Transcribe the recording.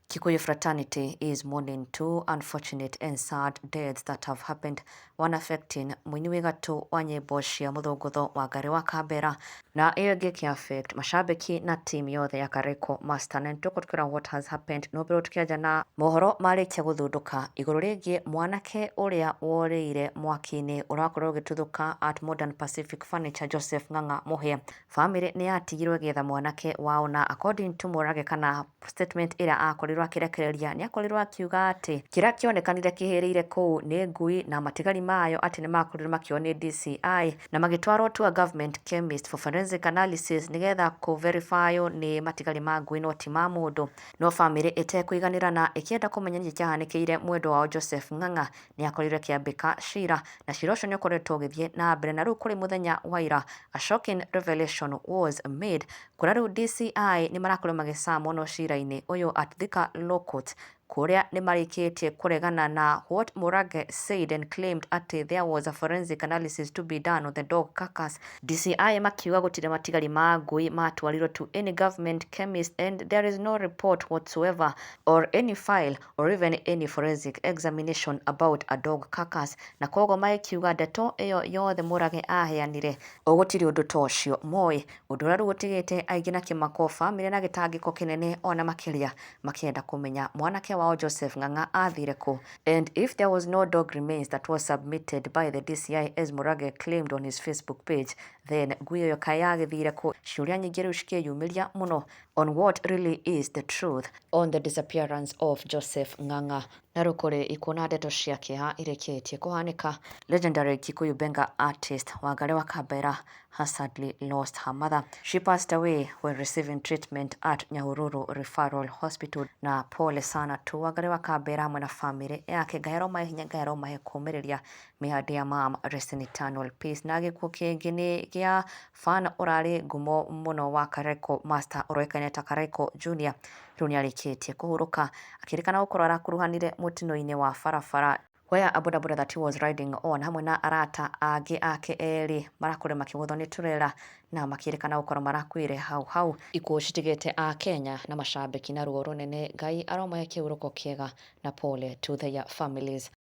Kikuyu fraternity is mourning two unfortunate and sad deaths that have happened, one affecting mũini wĩ gatũ wa nyĩmbo cia mũthũngũtho Wangari wa Kambera, na ĩyo ĩngĩ ĩkĩ affect macambĩki na team yothe ya Kareko Master. Na nĩtũkũtwĩra what has happened. No mbere tũkĩanjia na mohoro marĩkia gũthundũka igũrũ rĩgiĩ mwanake ũrĩa worĩire mwaki-inĩ ũrakorwo ũgĩtuthũka at Modern Pacific Furniture, Joseph Ng'ang'a Mũhĩa. Famĩlĩ nĩ yatigirwo ĩgĩetha mwanake wao, na according to Mũrage kana statement ĩrĩa akorirwo akĩrekereria, nĩ akorirwo akiuga atĩ kĩrĩa kĩonekanire kĩhĩrĩire kũu nĩ ngui, na matigari mayo atĩ nĩ makorirwo makĩoywo nĩ DCI na magĩtwarwo to a government chemist for forensic analysis nĩgetha kũ verify nĩ matigari ma ngui no ti ma mũndũ. No famĩlĩ ĩtekũiganĩra na ĩkĩenda kũmenya nĩkĩ kĩahanĩkĩire mwendwa wao Joseph Ng'ang'a, nĩ akorirwo ĩkĩambĩka cira, na cira ũcio nĩ ũkoretwo ũgĩthiĩ na mbere. Na rĩu kũrĩ mũthenya wa ira, a shocking revelation was made, kũrĩa rĩu DCI nĩ marakorirwo magĩcamonwo cira-inĩ ũyũ at Thika Law Court, kũrĩa nĩ marĩkĩtie kũregana na what Murage said and claimed atĩ there was a forensic analysis to be done on the dog carcass. DCI makiuga gũtirĩ matigari ma ngui matwarirwo to any government chemist, and there is no report whatsoever or any file or even any forensic examination about a dog carcass. Na koguo magĩkiuga ndeto ĩyo yothe Murage aheanire o gũtirĩ ũndũ ta ũcio moĩ, ũndũ ũrĩa rĩu ũtigĩte aingĩ na kĩmako, famĩlĩ na gĩtangĩko kĩnene ona makĩria, makĩenda kũmenya mwanake wao Joseph Ng'ang'a athire kũ, and if there was no dog remains that was submitted by the DCI as Murage claimed on his Facebook page, then ngui ĩyo kaĩ yagĩthire kũ? Ciũria nyingĩ rĩu cikĩyumĩria mũno on what really is the truth on the disappearance of Joseph Ng'ang'a. Na rĩu kũrĩ ikuũ na ndeto cia kĩeha irĩkĩtie kũhanĩka. Legendary Kikuyu Benga artist Wangari wa Kambera has sadly lost her mother. She passed away when receiving treatment at Nyahururu Referral Hospital. Na pole sana tu Wangari wa Kambera hamwe na famĩlĩ yake. Ngai aromahe hinya, Ngai aromahe kũũmĩrĩria. May her dear mom rest in eternal peace. Na gĩkuũ kĩngĩ nĩ gĩa fan ũrarĩ ngumo mũno wa Kareko Master, ũroĩkaine ta Kareko Junior. Rĩu nĩ arĩkĩtie kũhurũka, akĩrĩkana gũkorwo arakuruhanire mũtino-inĩ wa barabara where a bodaboda that he was riding on hamwe na arata angĩ ake erĩ marakorirwo makĩgũthwo nĩ turera na makĩrĩkana gũkorwo marakuire hau hau. Ikuũ citigĩte a Kenya na macambĩki na ruo rũnene. Ngai aromahe kĩhurũko kĩega na pole to their families.